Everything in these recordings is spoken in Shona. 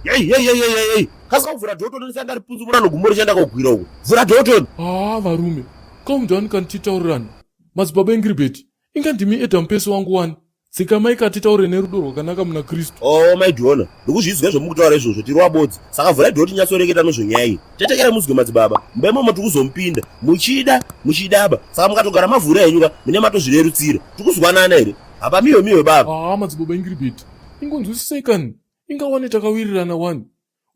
Yei yei yei yei yei. Kasika kuvhura door ndisati ndaripunzumura nogumo richaenda kogwira uko. Vhura door. Haa varume, calm down kani titaurirane. Madzibaba Engribet, inga ndimi Adam Pesi wangu wani. Dzikamai ka titaure nerudo rwakanaka muna Kristu. Oh my Dona, ndikuzvinzwa zvomukutaura izvozvo tiri wabodzi. Saka vhurai door tinyatsoreketa nozvenyaya iyi. Tetekerai muzwe madzibaba. Mumba imomo tiri kuzomupinda. Muchida, muchidaba. Saka mukatogara mavhura henyu ka, mune matozvirerutsira. Tiri kuzwanana here? Hapa miwe miwe baba. Haa madzibaba Engribet, ingonzwisisai kani. Inga wani takawirirana wani.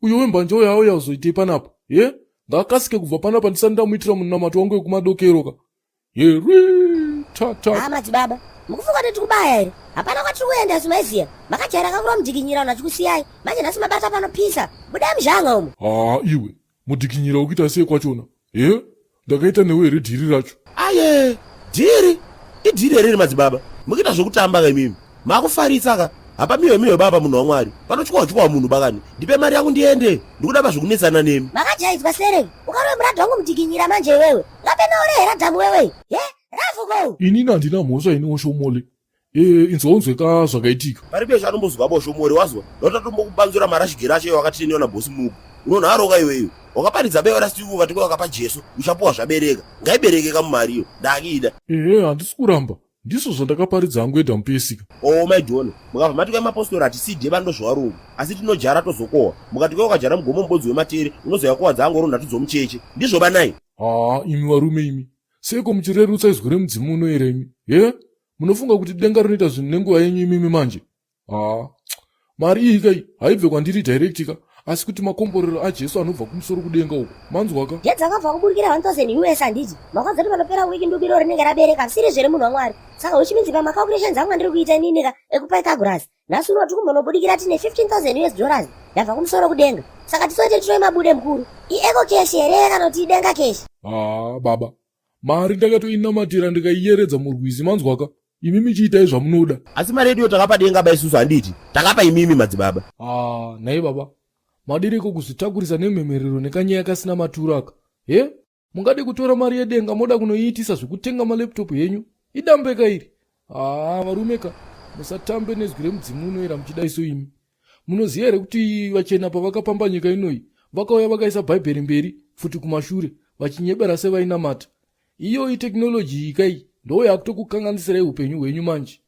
Uyo wembanje uyo auya kuzoitei panapa? He? Ngaakasike kubva panapa ndisati ndamuitira munamato wangu wekumadokero ka. Yeri ta ta. Haa madzibaba, mukufunga kuti tikubaya here? Hapana kwatiri kuenda isu maiziya. Makajaira kakura mudikinyira vanhu vachikusiyai. Manje nhasi mabata panopisa. Budai muzhanga umo. Haa iwe, mudikinyira ukuita sei kwachona? He? Ndakaita newe here dhiri racho? Aye, dhiri? Idhiri here iri madzibaba? Mukuita zvekutamba ka imimi. Makufarisa ka. Hapa miwe miwe baba munhu waMwari. Panotyowa tyowa munhu bakani. Ndipe mari yangu ndiende. Ndikuda pazvekunetsana nemi. Makajaidzwa serei. Ukarove muradhi wangu mudikinyira manje iwewe. Ngapenaure here Adamu wewe? He? Ravuko. Inini handina mhosva ini Oshomole. Eh, inzwa unzwe ka zvakaitika. Paribe zvaanombozwa bo Shomore wazwa. Ndotatombokubanzura marashigero acho iwe wakatiniwa na boss Mugu. Unonharoka iwe iwe. Wakaparidza bewa rasiku ukati wakapa Jesu uchapuwa zvabereka. Ngaibereke ka mumari iyo. Ndakuida. Ehe, handisi kuramba. Ndizvo zvandakaparidza hangu Eda Mupesika. Oh my John, mukabva mati kwai mapostori hatisidye bando zvevarungu asi tinojara tozokohwa. Mukati kwai wakajara mugomo mubodzi wematere unozouya kohwa dzaangoro nhatu dzomucheche. Ndizvo banai? Haa imi varume imi. Seiko muchirerutsa izwi remudzimu unoera imi? He? Munofunga kuti denga rinoita zvinhu nenguva yenyu imimi manje? Haa. Mari iyi kai haibve kwandiri direct ka asi kuti makomborero aJesu anobva kumusoro kudenga uko. Manzwa ka? Jedza akabva kuburikira 1000 US handiti? Makwanza kuti panopera wiki ndubiro rinenge rabereka zvisiri zvere munhu waMwari. Saka which means pamacalculations angu andiri kuita inini ka ekuPythagoras. Nhasi uno tiri kumbonobudikira tine 15000 US dollars yabva kumusoro kudenga. Saka tisoite tiroe mabude mukuru. IEco cash here kana kuti idenga cash? Haa baba. Mari ndakatoinamatira ndikaiyeredza murwizi manzwaka. Imi michiitai zvamunoda. Asi mari yedu yo takapa denga ba isusu handiti. Takapa imimi madzibaba. Haa nhai baba. Madiriko kuzvitakurisa nemhemherero nekanyaya kasina maturo aka. He? Mungade kutora mari yedenga moda kunoiitisa zvekutenga malaptop henyu? Idambeka iri. Haa varume ka musatambe nezwi remudzimu unoera muchidaiso imi. Munoziva here kuti vachena pavakapamba nyika inoyi vakauya vakaisa bhaibheri mberi pfuti kumashure vachinyebera sevainamata. Iyoyi technology iyi kai ndo yakutokukanganisirai upenyu hwenyu manje.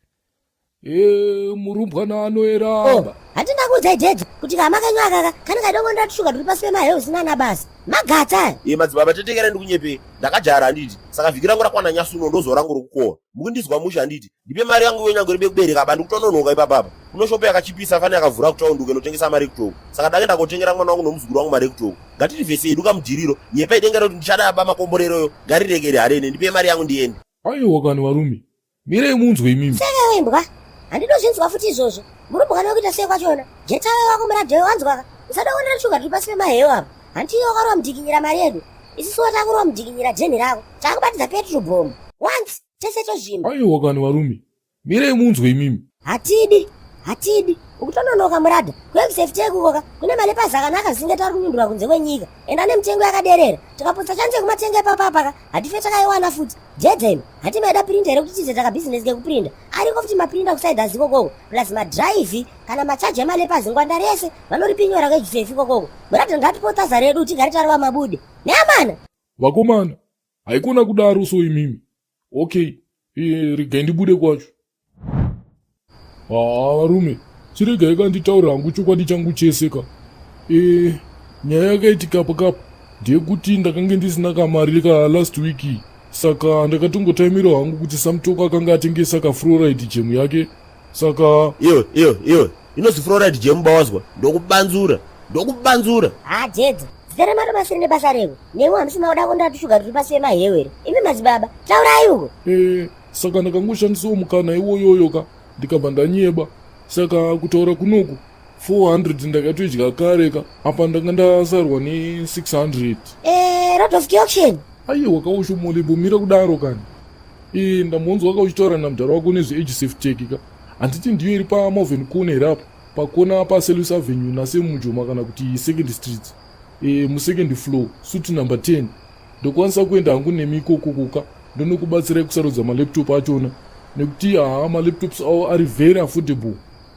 E, murumbwana anoeramba. Oh, handina kuudzai dad kuti kama kenyu akaka kane kaidongondera tushuga turi pasi pemaheu usina ana basa. Magatsa aya. Iye madzibaba tetekera ndikunyepei. Ndakajara handiti. Saka vhiki rangu rakwana nyasi uno ndozuva rangu rokukohwa. Mukundizwa mushe handiti. Ndipe mari yangu iwe nyange ribe kubereka apa ndikutononoka ipapa apa. Kuno shopu yakachipisa fani yakavhura kutaundi uko inotengesa mari kutoko. Saka dange ndakotengera mwana wangu nomuzukuru wangu mari kutoko. Ngatirivhese hedu kamudiriro. Nyepai denga rekuti ndichada aba makomboreroyo. Ngarirekere harene ndipe mari yangu ndiende. Aiwa kani varume. Mirei munzwe imimi. Seke imbwa. Handidozvinzwa futi izvozvo. Murumbwana wekuita sei kwachona? Jetawe wako muradhoyo wanzwaka. Usada kuonera shuga tiri pasi pemaheyo apa. Hanti iwe wakarova mudikinyira mari yedu. Isusu watakurova mudikinyira jeni rako. Takubatidza petrol bomb. Once tese tozvimba. Aiwa kani varume. Mirei munzwe imimi. Hatidi. Hatidi. Ukutononoka muradha. Kuexeft kukoka kune malepazi akanaka zvisingaita ari kunyundura kunze kwenyika. Enda nemitengo yakaderera. Tikaputsa chance yekumatenga ipapa apaka hatife takaiwana futi. Jedza imi. Hati maida printer here kuti tiite taka business kekuprinta. Ariko futi maprinter kusaida zikokoko. Plus madrive kana machaja emalepazi ngwanda rese vanoripinyora kuExef ikokoko. Muradha ngatipo redu tigare tarova mabude. Neamana. Vakomana, haikona kudaro so imimi. Okay, e, regai ndibude kwacho. Haa varume, chiregai kanditaura hangu chokwadi changu chese ka. E, nyaya yakaitika apa kapa ndeyekuti ndakange ndisina kamari ka last week saka ndakatongotaimirawo hangu kuti Samutoko akanga atengesa ka fluoride jam yake saka Iwe iwe iwe inozi fluoride jam bawazwa ndokubanzura ndokubanzura. Haa Jedza, zita remadomasi rine basa revo. Newe hamusi mauda kondera tushuga turi pasi pemahewu here? Imi madzibaba, taurai uko. E, saka ndakangoshandisawo mukana iwoyoyo ka ndikabva ndanyeba saka kutaura kunoku 400 ndakatoidya kare ka apa ndanga ndasarwa ne600. Eh, road of auction. Aiwa kausho mbomira kudaro kani. E, ndambonzwa ka uchitaura namudhara wako nezveAge Tech ka. Handiti ndiyo iri paMalvern Corner here apo pakona paSelous Avenue naSemujoma kana kuti Second Street. E, musecond floor suite number 10 ndokwanisa kuenda hangu nemi ikoko kuka ndonokubatsirai kusarudza malaptop achona nekuti haa malaptops avo ari very affordable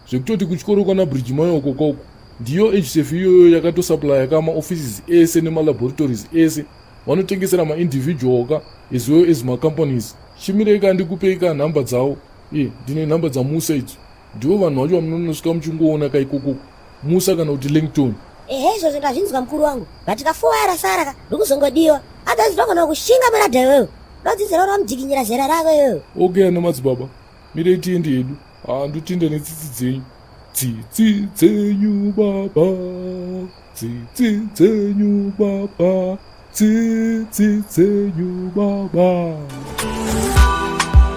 zvekutoti kuchikoro kwana Bridge Mayo uko koko. Ndiyo HSF iyoyo yakatosupplya ka maoffices ese nemalaboratories ese. Vanotengesera maindividual ka as well as macompanies. Chimirei ka ndikupei ka nhamba dzavo. E, ndine nhamba dzaMusa idzo. Ndivo vanhu vacho vamunonosvika muchingoona ka ikokoko. Musa kana kuti Langton. Ehe, izvozvo ndazvinzwa mukuru wangu, but kafuwa rasara ka ndikuzongodiwa. Otherwise ndogona kushinga muradha iwewe. Ndodzidzira uri wamudhikinyira zera rako iwewe. Okay ana madzibaba, mirei tiende hedu. Haa ndotenda netsitsi dzenyu. Tsitsi dzenyu baba, tsitsi dzenyu baba, tsitsi dzenyu baba.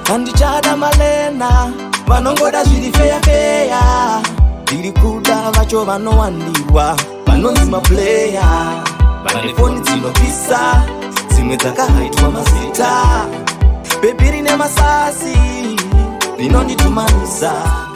Handichada malena vanongoda zviri feya feya, ndiri kuda vacho vanowandirwa vanonzi maplayer, vane foni dzinopisa, dzimwe dzakahaitwa mazita. Baby rine masasi rinonditumanisa.